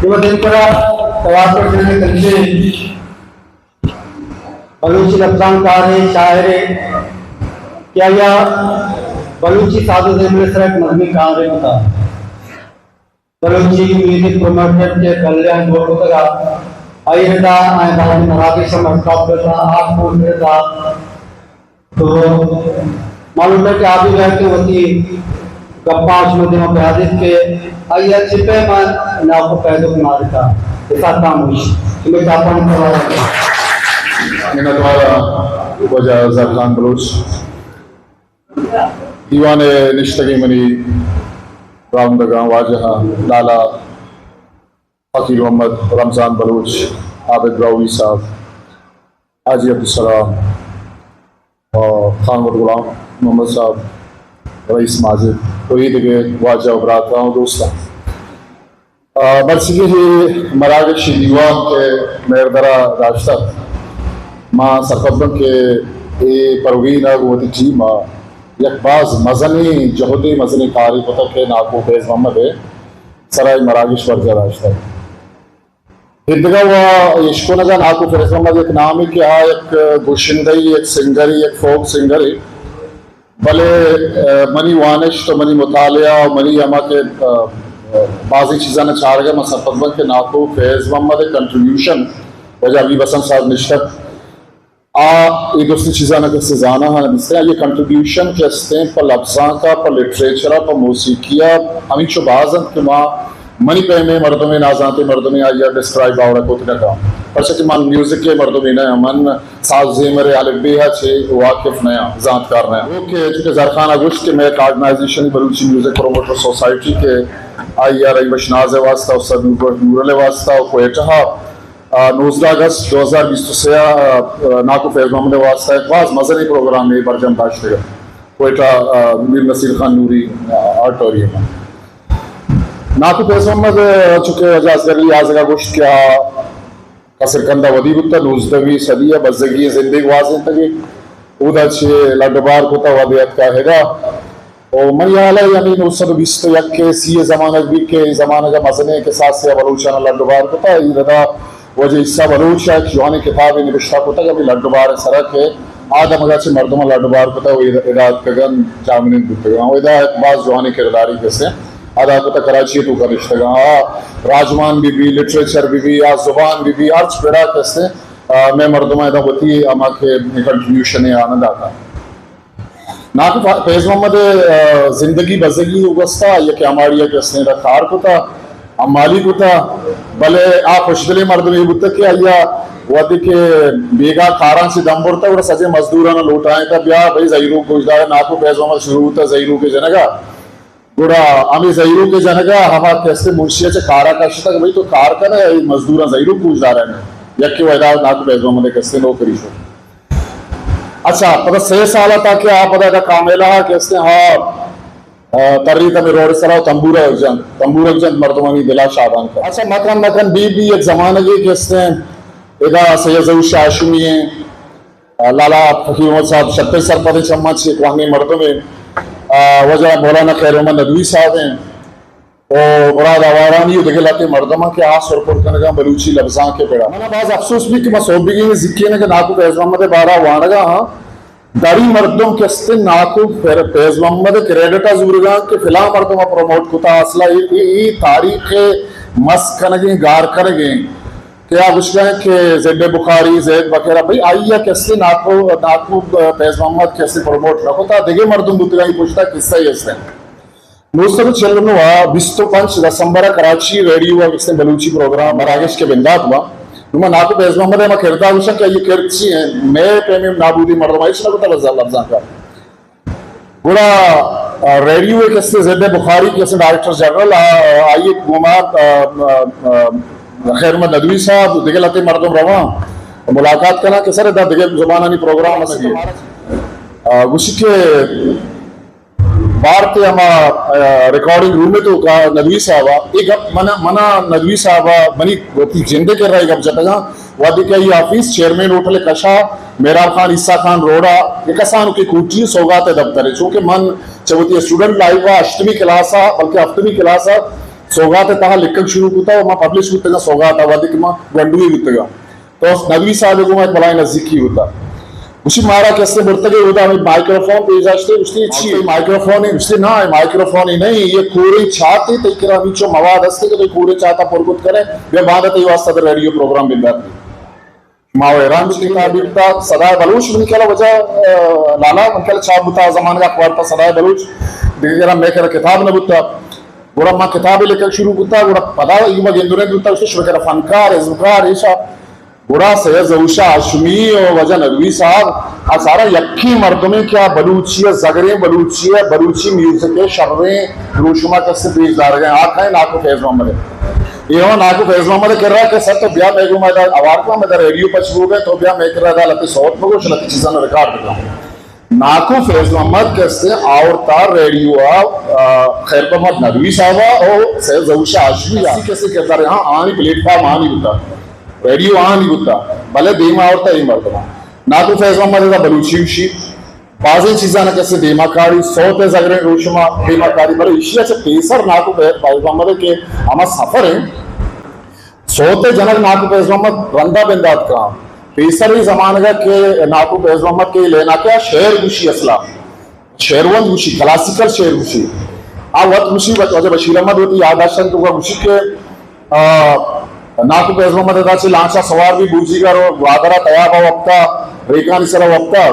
کہ وت دل پر تواتر جنگ کنتے۔ بلوچی لبزانکارے، شاعرے کہ آیا بلوچی ساز و زیمل سرا یک نظمی کارے کتا۔ بلوچی میوزک پروموٹر کے کلیان جوڑ کتگا۔ آئی ردا آئیں بعد مراگش ہم ارتاب کرتا، آپ کو ردا۔ تو معلوم ہے کہ آبی بہت کے وتی گپاں شما دیما پیادت کہ آیا چپے من ناکو پیدو کنارتا۔ اسا کاموش۔ تمہیں چاپان کرا۔ منتوار واجہ زرخان بلوچ۔ دیوان ء نشتگیں منی راہندگاں، واجہاں، لالا فقیر محمد، رمضان بلوچ، عابد براہوئی صاحب، حاجی عبدالسلام، آ، خان غلام محمد صاحب، رئیس ماجد و اے دگہ واجہ و براتاں و دوستاں۔ آ، مرچیگیں اے مراگش دیوان کہ مہردرا داشتگ، ما سرپد بن کہ اے پروین ء گوں وتی ٹیم ء یک باز مزنیں جہدے، مزنیں کارے کتگ کہ ناکو فیض محمد ء سرا اے مراگش برجا داشتگ۔ ایدگہ و اشکنگا ناکو فیض محمد یک نامے کہ آ یک گشندہی، یک سنگری، یک فوک سنگری۔ بلے، آ، منی وانشت و منی مطالعہ و منی ہما کہ، آ، آ، بازیں چیزاں چارگ ء من سرپد بن کہ ناکو فیض محمد ء کنٹریبیوشن، واجہ حبیب حسن صاحب نشتگ، آ اے درستیں چیزاں کہ استیں زاناں ہاں، استیں آئی ء کنٹریبیوشن کہ استیں پہ لبزانک ء، پہ لٹریچر ء، پہ موسیقی ء، ہمینچو باز انت کہ ما منی پیمیں مردمے، نازانتیں مردمے آئی ء ڈسکرائب آوڑا کت نہ کناں۔ پرچا کہ من میوزک ء مردمے نہ آں، من ساز زیمر ء الف بے ء چہ واقف نہ آں، زانتکار نہ آں۔ اوکے، چونکہ زرخان ء گوشت کہ مئے آرگنائزیشن بلوچی میوزک پروموٹر سوسائٹی کہ آئی ء رحیم بخش ناز ء واسطہ، استاد نور، نورل ء واسطہ و کوئٹہ ء، آ، نوزدہ اگست دو ہزار بیست و سہ ء، آ، ناکو فیض محمد ء واسطہ یک باز مزنیں پروگرامے برجم داشتگ ات کوئٹہ، آ، میر نصیر خان نوری، آ، آڈیٹوریم ء۔ ناکو فیض محمد، آ، چونکہ واجہ اصغر علی آزگ ء گوشت کہ آ کسرکند ء ودی بوتہ، نوزدہمی صدی ء بزگی ء زندے گوازینتگ ات۔ اودا چہ لڈ و بار کتہ، وھدے اتکہ ادا۔ و منی ہیال ء ہمے نو سد و بیست و یک ء سی ء زمانگ بیت کہ اے زمانگ ء مزنیں کساسے ء بلوچاں لڈ و بار کتہ۔ اے ردا واجہ عیسیٰ بلوچ ء یک جوانیں کتابے نبشتہ کتگ ہمے لڈ و بار ء سرا کہ آ دمگ ء چہ مردماں لڈ و بار کتہ و ادا اتکگ انت، جاہمنند بوتگ انت۔ و ادا یک باز جوانیں کردارے کسے ادا کتہ، کراچی ء توکا نشتگ انت۔ آ راجمان بہ بی، لٹریچر بہ بی، آ زبان بہ بی، ہرچ پڑا کسے آ، مئے مردماں ادا وتی ہما کہ کنٹریبیوشن ء آناں داتہ۔ ناکو فا-، فیض محمد ء، آ، زندگی بزگی ء گوستہ آئی ء کہ ہماڑی ء کہ استیں ادا کار کتہ، حمالی کتہ، بلے آ خوشدلیں مردمے بوتہ کہ آئی ء وھدے کہ بیگاہ کاراں چہ دم برتہ گڑا سجہیں مزدوراں لوٹائینتہ، بیا بھئی زہیروک گوشدار ء۔ ناکو فیض محمد شروع بوتہ زہیروک ء جنگ ء۔ گڑا ہمے زہیروک ء جنگ ء ہما کہ استیں منشی ء چہ کار ء کشتگ، بھئی تو کار کن ئے، اے مزدوراں زہیروک گوشدار ء۔ یکے و ادا ناکو فیض محمد ء کہ استیں نوکری شت۔ اچھا، پدا سہ سال ء تاکہ آ پدا ادا کامیلہ ء کہ استیں ہا، آ، تریت ہمے روڈ ء سرا و تمبورگ جنت، تمبورگ جنت مردمانی دل ء شادان کت۔ اچھا، مکن مکن بی بی یک زمانگے کہ استیں ادا سید ظہور شاہ ہاشمی ایں، لالا فقیر محمد صاحب شتر سرپدیں چماں چہ کوہنیں مردمے، آ، واجہ مولانا خیر محمد ندوی صاحب ایں، و مراد آوارانی و دگہ لہتیں مردماں کہ آ سرپر کنگاں بلوچی لبزانک ء پڑا۔ منا باز افسوس بیت کہ ما سہبیگیں زیکینگ ناکو فیض محمد ء بارا وانگا ہاں، دری مردم کہ استیں ناکو فیر-، فیض محمد ء کریڈٹ ء زورگاں کہ فلاں مردم ء پروموٹ کتا، اصلا اے، اے، اے تاریخ ء مسخ کنگیں، گار کنگیں۔ کہ آ گوشگا انت کہ زد بخاری، زید بخیر، بھئی آئی ء کسے ناکو، ناکو فیض محمد کسے پروموٹ نہ کتا، دگہ مردم بوتگا، اے پشتا کسہ ای است انت۔ نو سد و چل و نو ء بیست و پنچ دسمبر ء کراچی ریڈیو ء کسے بلوچی پروگرام مراگش کہ بندات با، نو ما ناکو فیض محمد ء ما کردا گوشاں کہ آئی کرد چی انت، مئے پیمیں نابودی مردم ہچ نہ کتا، بس لبزانکار۔ گڑا، آ، ریڈیو ء کسے زد بخاری کسے ڈائریکٹر جنرل، آ، آئی ء گوما، آ، آ، آ، خیر محمد ندوی صاحب، دگہ لہتے مردم رواں ملاقات کناں کہ سر ادا دگہ زبانانی پروگرام است۔ آ، گوشی کہ بارت ء ہما، آ، ریکارڈنگ روم ء توکا ندوی صاحب ء اے گپ منا، منا ندوی صاحب ء منی وتی جند ء کرا اے گپ جتگاں۔ وھدے کہ آئی آفیس چیئرمین ہوٹل ء کشا مہراب خان عیسیٰ خان روڈ ء یک کسانکیں کوٹی سوگات ء دپتر ء، چونکہ من چہ وتی اسٹوڈنٹ لائف ء ہشتمی کلاس ء بلکہ ہفتمی کلاس ء سوگات ءِ تہا لکھگ شروع کتا و ما پبلش بوتگاں سوگات ءَ، وہدے کہ ما گونڈوے بوتگاں۔ تو ندوی صاحب ءَ گوں ما یک بلاہیں نزیکی بوتا۔ گوشی مارا کسے برتگے اودا ہمے مائیکروفون پیش داشتے، گوشتی چی؟ مائیکروفون ہے؟ گوشتی نا، اے مائیکروفون ہی نہیں، یہ کوریں چاتے، تئی کرا ہمینچو مواد ہستے کہ تئی کوریں چاتا پر کت کرے، بیا باندا تئی واسطہ تو ریڈیو پروگرام بندات۔ ما و حیران بوتیں۔ کتاب بوتا، صدائے بلوچ من کلا وجہ، آ، لالا من کلا چاپ بوتا، زمانگا اخبار تا صدائے بلوچ، دیگہ کرا میں کرا کتاب نہ بوتا۔ گڑا ما کتابے لکھگ شروع کتا، گڑا پدا ایما گندوریں بوتا، گوشتے شما کرا فنکار، ازمکار، ایشا۔ گڑا سید ظہور شاہ ہاشمی و واجہ ندوی صاحب، آ سارا یکیں مردمے کہ آ بلوچی ءِ، زگریں بلوچی ءِ، بلوچی میوزک ءِ شریں دروشم ءَ کسے پیش دارگ ءَ، آ کئے؟ ناکو فیض محمد ءِ۔ اے ہم ناکو فیض محمد ءِ کرا کہ سر تو بیا مئے گوں، مئے دا اوار کن، مئے دا ریڈیو پچ بوگ ءَ، تو بیا مئے کرا دا لتے سوت بگوش، لتے چیزاں ریکارڈ بکن۔ ناکو فیض محمد کسے آورتا ریڈیو ءَ، آ، خیر محمد ندوی صاحب ءَ او سید ظہور شاہ ہاشمی ءَ۔ کسے کسے کردار، ہاں، آنی پلیٹ فارم آنی بوتا، ریڈیو آنی بوتا، بلے دیما آورتا اے مردم ءَ۔ ناکو فیض محمد ءَ بلوچی گوشی، بازیں چیزاں کسے دیما کاری، سوت ءِ زگریں دروشم ءَ دیما کاری، بلے ایشی ءَ چہ پیسر ناکو فیض محمد ءِ کہ ہما سفر ایں، سوت ءِ جنگ ناکو فیض محمد رندا بندات کاں۔ پیسر ءِ زمانگ ءَ کہ ناکو فیض محمد کہ لینا کہ شعر گوشی اصلا، شعر وند گوشی، کلاسیکل شعر گوشی۔ آ وت گوشی، وت واجہ بشیر احمد وتی یادداشتانی توکا گوشی کہ، آ، ناکو فیض محمد ادا چہ لانچا سوار بی، بوجیگا رو، گوادرا تیابا وپتا، ریکانی سرا وپتا،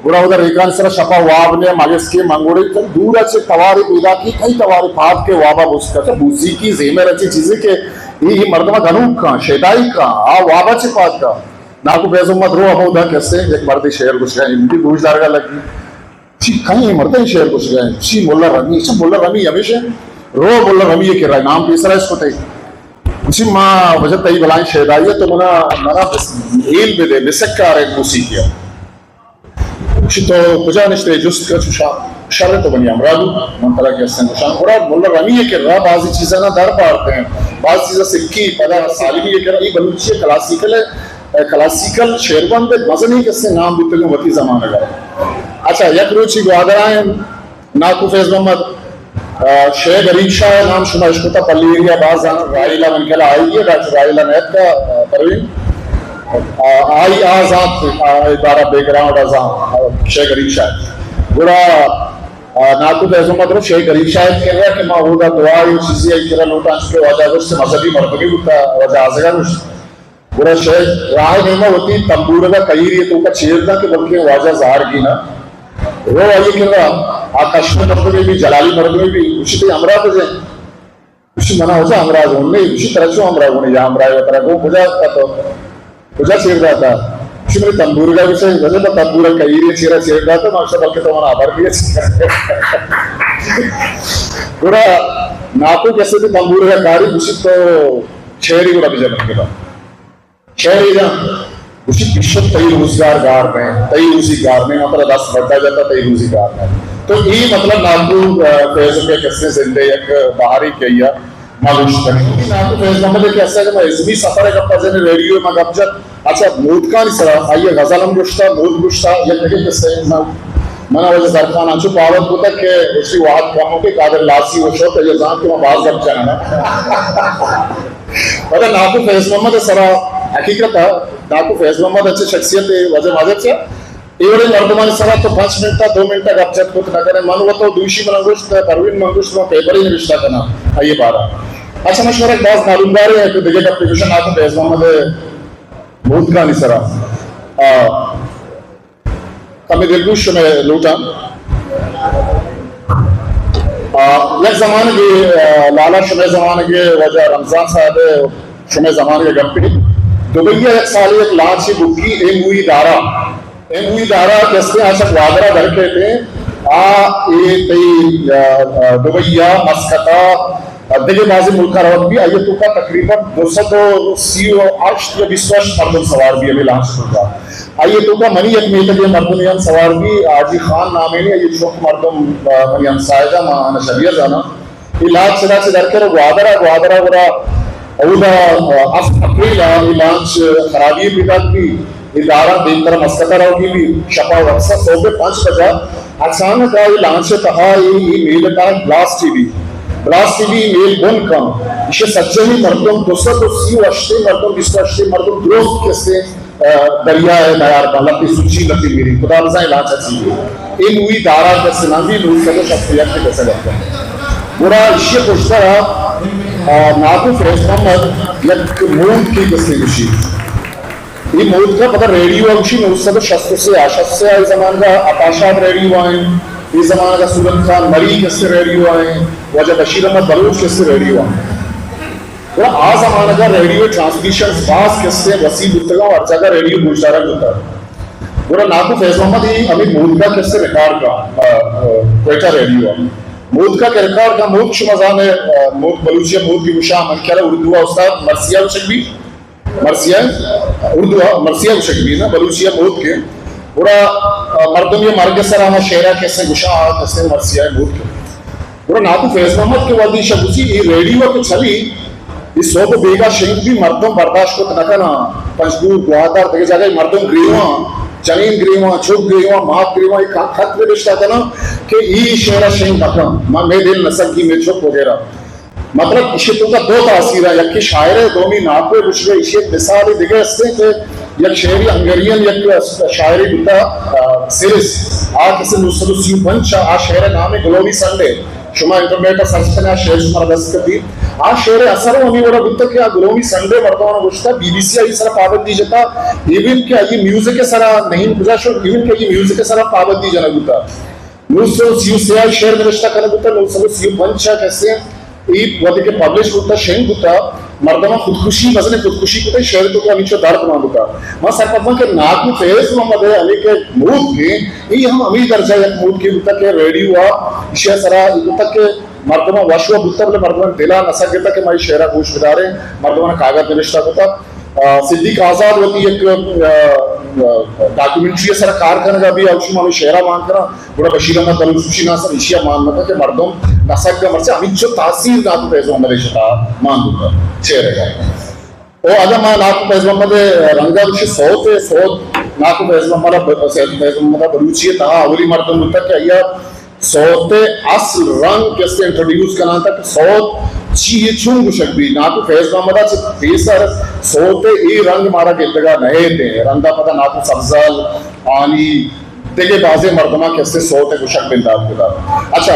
گڑا اودا ریکانی سرا شپا واب نے، مگس کے منگوڑے، کئی دورا چہ توارے پیدا کی، کئی توارے پاد کے وابا بوسکا، چہ موسیقی زیمر اچی چیزے کہ ای، ای مردما گنوک کاں، شیدائی کاں، آ وابا چہ پاد کا۔ ناکو فیض محمد رو ہمودا کسے یک مردے شعر گوشگا، ہندی گوش دارگا لگی۔ چی کہیں مردیں شعر گوشگا، چی ملا رمی، چی ملا رمی ہمیشہ رو ملا رمی کے را نام پیسرا اس کو تے۔ گوشی ما وجہ تئی بلائیں شیدائی ہے تو منا، منا بس ہیل بدے، بسکار ہے موسیقی ہے۔ گوشی تو کجا نشتے؟ جست کر چوشا شر تو منی ہمراہ بو، من ترا کہ استن گوشاں۔ گڑا ملا رمی ہے کہ را بعضی چیزاں نہ در پارتے ہیں، بعض چیزاں سکی، پدا سالمی ہے کہ را، یہ بلوچی ہے، کلاسیکل ہے، کلاسیکل شعر بند مزنی کسے نام بوتگیں وتی زمانگ ء۔ اچھا، یک روچی گوادر آئیں ناکو فیض محمد، آ، شے غریب شاہ نام شما اشکتا، پلی ایریا باز زان، راہیلا من کلا آئی ہے، ڈاکٹر راہیلا نیت کا، آ، پروین۔ آ، آئی آ زانت، آ، بارا بیک گراؤنڈ آ زان، آ، شے غریب شاہ۔ گڑا، آ، ناکو فیض محمد رو شے غریب شاہ کرا کہ ما اودا دعا یو چیزی آئی کرا لوٹاں، چونکہ واجہ گوشت مذہبی مردمی بوتا، واجہ آزگا گوشت۔ گڑا شے راہ نیما وتی تمبورگا کئیری توکا چیر دا کہ بلکہ واجہ زہر گینا۔ رو آئی کرا آ کشم مردمے بھی، جلالی مردمے بھی، گوشی تئی ہمراہ کجے؟ گوشی منا واجہ ہمراہ گون نہیں، گوشی ترا چو ہمراہ گون یا ہمراہ و ترا گون کجا تا تو؟ کجا چیر داتا؟ گوشی منی تمبورگا، گوشی وجہ تو تمبورا کئیری چیرا چیر داتا، ماشاء بلکہ تو منا خبر بھی ہے۔ گڑا ناکو کسے تئی تمبورگا کاری، گوشی تو شعری گڑا بجا بن گڑا۔ شعر ء جان، گوشی پیشت تئی روزگار گار میں، تئی روزی گار میں، مطلب دست بڈا جاتا تئی روزی گار میں۔ تو ای مطلب ناکو، آ، فیض کے کسے زندے یک بہاری کیا ما گوشت کنی۔ ناکو فیض محمد کے اسے کہ ما ازمی سفر گپا جنے ریڈیو ما گپ جت۔ اچھا، موتکانی سرا آئی غزل ہم گوشتا، موت گوشتا، یک دگہ کسے ما، منا واجہ زرخان انچو پاوت بوتا کہ اسی وہد کمو کہ قادر لاسی و شوق یہ زان کہ ما باز گپ جانا۔ پدا ناکو فیض محمد ء سرا حقیقت ء ناکو فیض محمد اچھے شخصیت ء واجہ ماجد چا اے وڑیں مردمانی سرا تو پنچ منٹ ء دو منٹ ء گپ جت کت نہ کرے۔ من و تو دوشی من گوشت، پروین من گوشت، من پیپر ہی نوشتہ کناں آئی بارہ۔ اچھا، مشورہ باز معلومدار ہے کہ دگہ گپ گوشن ناکو فیض محمد ء بوتگانی سرا۔ آ، کمے دلگوش شمئے لوٹاں۔ آ، یک زمانگے، آ، لالا شمئے زمانگے واجہ رمضان صاحب شمئے زمانگے گپے۔ دبئی ء یک سالے یک لانچے بکی ایم او ای دارا۔ ایم او ای دارا کسے آ چہ گوادر ء در کیت۔ آ، اے تئی، آ، آ، دبئی ء مسقط ء دگہ بازیں ملکاں روگ بی، آئی ء توکا تقریباً دو سد و سی و ہشت یا بیست و ہشت مردم سوار بی ہمے لانچ توکا۔ آئی ء توکا منی یک میتگے مردمے ہم سوار بی، حاجی خان نامینی، آئی ء چک مردم، آ، منی ہمسایگا، ما آنا شبیہ زاناں۔ اے لانچ چدا چہ در کر گوادر ء، گوادر ء گڑا اودا، آ، ہفت اپریل ء اے لانچ خرابی پیداک بی۔ اے داراں دیمتر مسقط ء روگی بی، شپا وپسا سہب ء پنچ بجا اچانک ء اے لانچ ء تہا اے، اے میل ء تہا بلاسٹے بی۔ راستی بھی میل بن کن، ایشی سجہی مردم، دو سد و سی و ہشتے مردم، بیست و ہشتے مردم درست کسے، آ، دریائے نیار باں، لتی سوچی، لتی میری، خدا بزاں علاج چی۔ اے نوی دارا کسے نامی نو سد و شست و یک کسے لگتا۔ گڑا ایشی پشترا، آ، ناکو فیض محمد یک موت کی کسے گوشی۔ اے موتکا پدا ریڈیو ء گوشی، نو سد و شست و سے ء، شست و سے ء، اے زمانگ ء عطا شاد ریڈیو ء ایں، اے زمانگ ء صورت خان مری کسے ریڈیو ء ایں، واجہ بشیر احمد بلوچ کسے ریڈیو ء ایں۔ گڑا آ زمانگ ء ریڈیو ٹرانسمیشن باز کسے وسیع بوتگ ء، ہر جاگہ ریڈیو گوشدارگ بوتگ۔ گڑا ناکو فیض محمد ای ہمیں موتکا کسے ریکارڈ کا، آ، آ، کوئٹہ ریڈیو ء۔ موتکا کہ ریکارڈ کا، موتک شما زانے، آ، موتک بلوچی ء موتک گوشاں، من کرا اردو ء استاد مرثیہ گوشگ بی۔ مرثیہ، اردو ء مرثیہ گوشگ بی نا، بلوچی ء موتک۔ گڑا، آ، مردم یہ مرگ سرا ہما شعرا کسے گوشاں، آ کسے مرثیہ موتک۔ گڑا ناکو فیض محمد کہ وہدی شب گوشی، اے ریڈیو کہ چلی، اے سہب بیگا شنگ بی، مردم برداشت کت نہ کناں۔ پنجگور، گوادر، دگہ جاگہ مردم گریواں، جنین گریواں، چک گریواں، مات گریواں، اے خط نبشتہ کناں کہ اے شعرا شنگ مکن، ما، مے دل نسگی، مے چک وغیرہ۔ مطلب، ایشی توکا دو تاثیر ء، یکی شاعر ء، دومی ناکو ء گوشگ ء۔ ایشی یک مثال دگہ است کہ یک شعری ہنگیرین یک شاعری بوتا، آ، سیریس، آ کسے نو سد و سی و پنچ ء، آ شعر ء نام گلومی سنڈے۔ شما انٹرنیٹ ء سرچ کنے، آ شعر شما دست کپی۔ آ شعر ء اثر ہمی وڑا بوتا کہ آ گلومی سنڈے مردمان گوشتا، بی بی سی آئی سرا پابندی جتا، ایون کہ آئی میوزک سرا نہیں گزا شو، ایون کہ آئی میوزک سرا پابندی جنگ بوتا۔ نو سد و سی و سے ء شعر نبشتہ کنگ بوتا، نو سد و سی و پنچ ء کسے اے وھدے کہ پبلش بوتا، شنگ بوتا، مردماں خودکشی، مزنیں خودکشی کتا، شعر تو ہمیچو درد مان بوتا۔ ما سرپد باں کہ ناکو فیض محمد ء ہمیں کہ موتک ایں، اے ہم ہمیں درجہ یک موتکے بوتا کہ ریڈیو ء ایشی ء سرا اے بوتا کہ مردماں وش و بوتا، بلے مردماں دل ء نہ سگتا کہ ما اے شعر ء گوش بداریں، مردماں کاگد نبشتہ کتا۔ آ، صدیق آزاد وتی یک، آ، آ، ڈاکومنٹری ء سرا کار کنگا بی، او شما ہمیں شعرا مان کنا، گڑا بشیر احمد بلوچ گوشی نا سر ایشی ء مان مکن کہ مردم نسگ ء مرچی ہمینچو تاثیر ناکو فیض محمد ء شتا مان بوتا شعر ء۔ او اگاں ما ناکو فیض محمد ء رنگا گوشی سوت ء، سوت ناکو فیض محمد ء ب-، فیض محمد ء بلوچی ء تہا اولی مردم بوتا کہ آئی ء سوت ء اصل رنگ کسے انٹروڈیوس کنان تک سوت چی ء چون گوشگ بی۔ ناکو فیض محمد ء چہ پیسر سوت ء اے رنگ مارا گندگا نہ ایت۔ رندا پدا ناکو سبزل، آنی دگہ بازیں مردماں کسے سوت ء گوشگ بندات کتا۔ اچھا،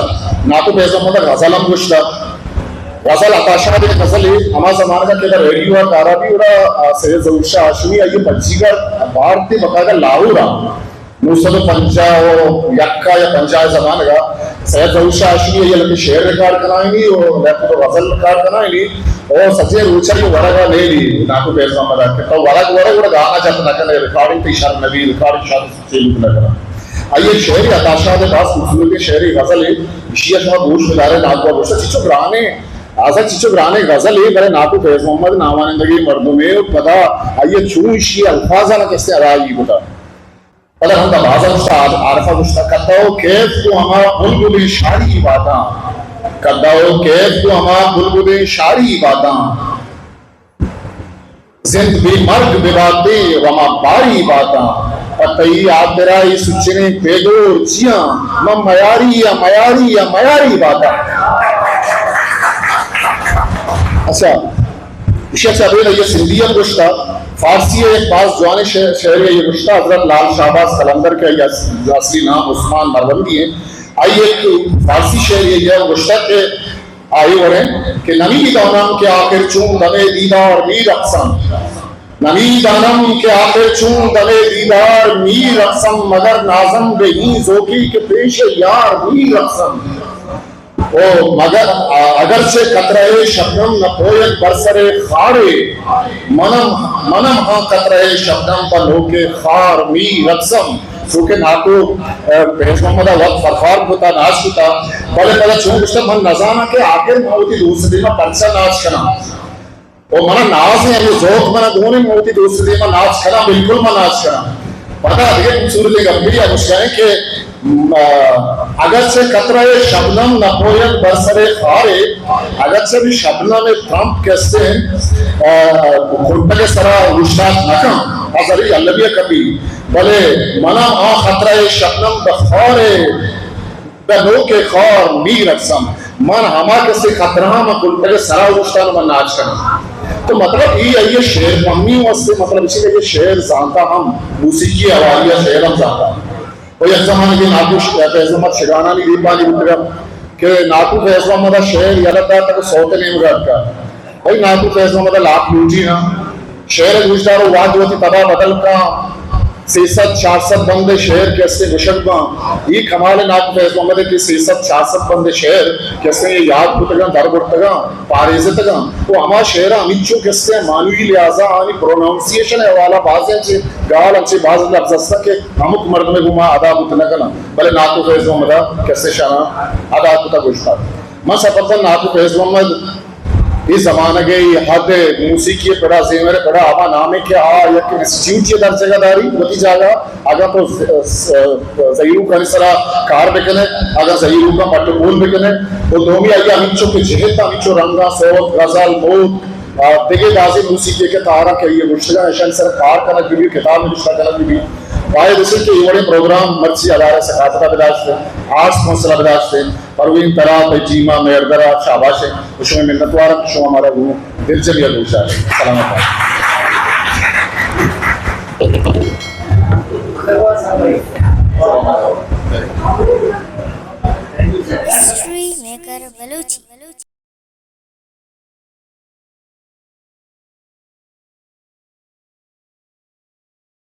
ناکو فیض محمد ء غزل ہم گوشتا۔ غزل عطا شاد ء غزل ء ہما زمانگ ء کہ ریڈیو ء کارا بی، گڑا سید ظہور شاہ ہاشمی آئی ء پجیگا بارت ء بکاگا لاہور ء نو سد و پنجاہ و یک ء یا پنجاہ ء زمانگ ء سید ظہور شاہ ہاشمی ء لکہ شعر ریکارڈ کنائینی و لکہ تو غزل ریکارڈ کنائینی و سجے روچ ء ورگ ء نیلی ناکو فیض محمد ء کہ تو ورگ ورگ ورگ گانا جت نہ کنے، ریکارڈنگ تئی شر نبی، ریکارڈنگ شر چیل نہ کنا۔ آئی ء شعر عطا شاد ء باز خوبصورت شعری غزل ہے، اشی ء شما گوش بدارے ناکو گوشت چچو گرانے، آزا چچو گرانے غزل ہے، بلے ناکو فیض محمد نامانندگی مردمے و پدا آئی ء چون اشی الفاظ ء کسے ادائی بوتا۔ پدا ہمدا بازا گوشتا، عارفا گوشتا، کتو کیف کو ہما بلبلیں شاری باتاں، کتو کیف کو ہما بلبلیں شاری باتاں، زند بے مرگ بباتیں و ما باری باتاں، پہ تئی ہاترا اے سچنیں پیگور چیاں، من میاری یا میاری یا میاری باتاں۔ اچھا، ایشی ء چہ ابید آئی ء سندھی ء گوشتہ، فارسی ء یک باز جوانیں شع-، شعرے آئی ء گوشتہ، حضرت لال شہباز قلندر کہ آئی ء اصلی نام عثمان مروندی انت، آئی ء یک فارسی شعرے آئی ء گوشتہ کہ آئی وریں کہ نمی دانم کہ آخر چون دمے دیدار می رقصم، نمی دانم کہ آخر چون دمے دیدار می رقصم، مگر نازم بہ این زوکی کہ پیش یار می رقصم۔ او مگر، آ، اگرچہ قطرہ شبنم نپوید بر سر خارے، منم، منم ہاں قطرہ شبنم پہ نوک خار می رقصم۔ چونکہ ناکو، آ، فیض محمد ء وت فرخار کتا، ناچ کتا، بلے پدا چون گوشتا، من نزاناں کہ آخر من وتی دوست دیما پرچا ناچ کناں۔ و منا ناز ہے، ہمیں ذوق منا گون ہے، من وتی دوست دیما ناچ کناں، بالکل من ناچ کناں۔ پدا دگہ خوبصورت گپے یا گوشگا ہے کہ، م، آ، اگرچہ قطرہ شبنم نپوید بر سر خارے، اگرچہ بھی شبنم ترمپ کسے، آ، کھرپگ سرا اوشتات نکن، آ ذری المی کپی، بلے منا آ قطرہ شبنم بخارے، بہ نوک خار می رقصم۔ من ہما کسے خطرہ ہم کنٹگ سرا اوشتان من ناچ کناں۔ تو مطلب ای آئی شعر فہمی واسطے، مطلب اسی کہ یہ شعر زانتا ہم، موسیقی حوالی شعر ہم زانتا۔ و یک زمانگے ناکو ش-، فیض محمد شگانانی دیوانی بوتگا کہ ناکو فیض محمد شعر یلہ داتا کہ سوت نیمگا اتکا۔ بھئی ناکو فیض محمد لاکھ لوٹی نا، شعر گوشدار و وہد وتی تبا بدل کا، سیصد چارصد بند شعر کہ استے گوشگ باں۔ ای کمال ناکو فیض محمد کہ سیصد چارصد بند شعر کہ استے یاد کتگاں، در برتگاں، پاریزتگاں۔ و ہما شعر ہمینچو کہ استے معنوی لحاظا آنی پروناؤنسیشن حوالہ بازیں چے گال انچے باز لفظ است کہ ہمک مردم گوما ادا بوت نہ کناں، بلے ناکو فیض محمد کہ استے شانا ادا کتا گوشتا۔ من سفر ناکو فیض محمد اے زمانگ ء اے حد ء موسیقی ء پڑا، زیمر ء پڑا، ہما نامے کہ آ یک انسٹیٹیوٹ ء درجہ ء داری وتی جاگہ، اگاں تو ز-، ز-، زہیروکانی سرا کار بکنے، اگاں زہیروکاں پٹ ء پول بکنے، و دومی آئی ء ہمینچو کہ جہت ء ہمینچو رنگاں، سوت، غزل، موت، آ، دگہ بازیں موسیقی کہ تہاراں کہ آئی ء گوشتگاں، اشانی سرا کار کنگ بہ بی، کتاب نبشتہ کنگ بہ بی۔ باید اش کہ اے وڑیں پروگرام مرچی ادارہ ثقافت ء بداشت، آرٹس کونسل ء بداشت، پروین ترا، تئی ٹیم ء، مہردر ء شاباش انت۔ و شمئے منتوار انت کہ شما مارا گوں دلجمی ء گوش داشت۔ سلامت بات۔ History maker Balochi.